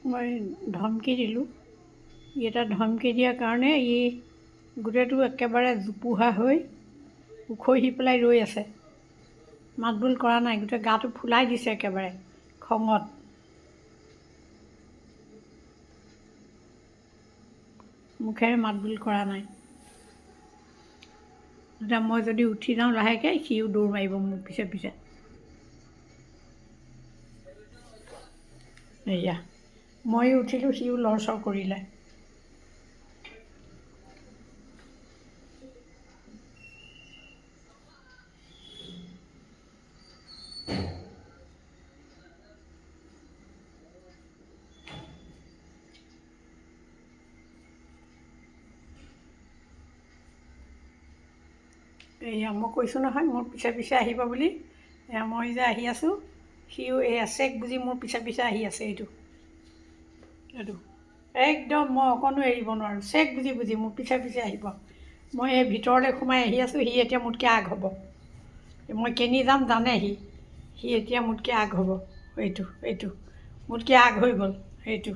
মই ধমকি দিলোঁ। ই এটা ধমকি দিয়াৰ কাৰণে ই গোটেইটো একেবাৰে জোপোহা হৈ উখহি পেলাই ৰৈ আছে, মাত বোল কৰা নাই, গোটেই গাটো ফুলাই দিছে একেবাৰে খঙত। মুখেৰে মাত বোল কৰা নাই। এতিয়া মই যদি উঠি যাওঁ লাহেকৈ, সিও দৌৰ মাৰিব মোৰ পিছে পিছে। এয়া ময়ো উঠিলোঁ, সিও লৰচৰ কৰিলে। এয়া মই কৈছোঁ নহয় মোৰ পিছে পিছে আহিব বুলি। এয়া মই যে আহি আছোঁ, সিও এয়া চেক বুজি মোৰ পিছে পিছে আহি আছে। এইটো এইটো একদম মই অকণো এৰিব নোৱাৰোঁ, চেক বুজি বুজি মোৰ পিছে পিছে আহিব। মই এই ভিতৰলৈ সোমাই আহি আছোঁ, সি এতিয়া মোতকৈ আগ হ'ব। মই কেনি যাম জানে সি, সি এতিয়া মোতকৈ আগ হ'ব। এইটো এইটো মোতকৈ আগ হৈ গ'ল। এইটো